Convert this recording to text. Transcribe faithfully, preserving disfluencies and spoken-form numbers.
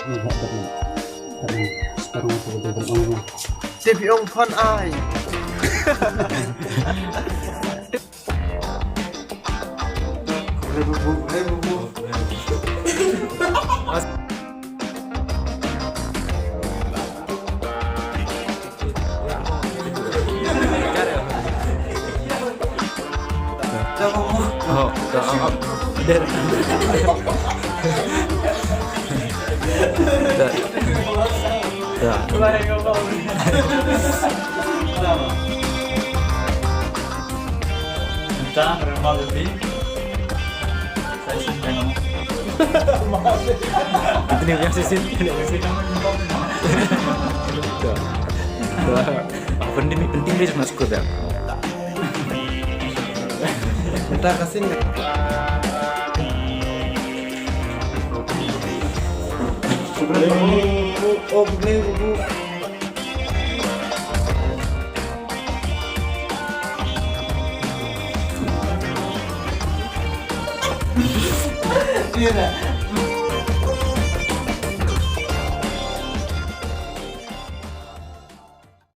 Te phi ong phan ai. Ini yang sisin. Penting, penting dia cuma skut ya. Kita kasih. Oh, ini buku. Iya, dah.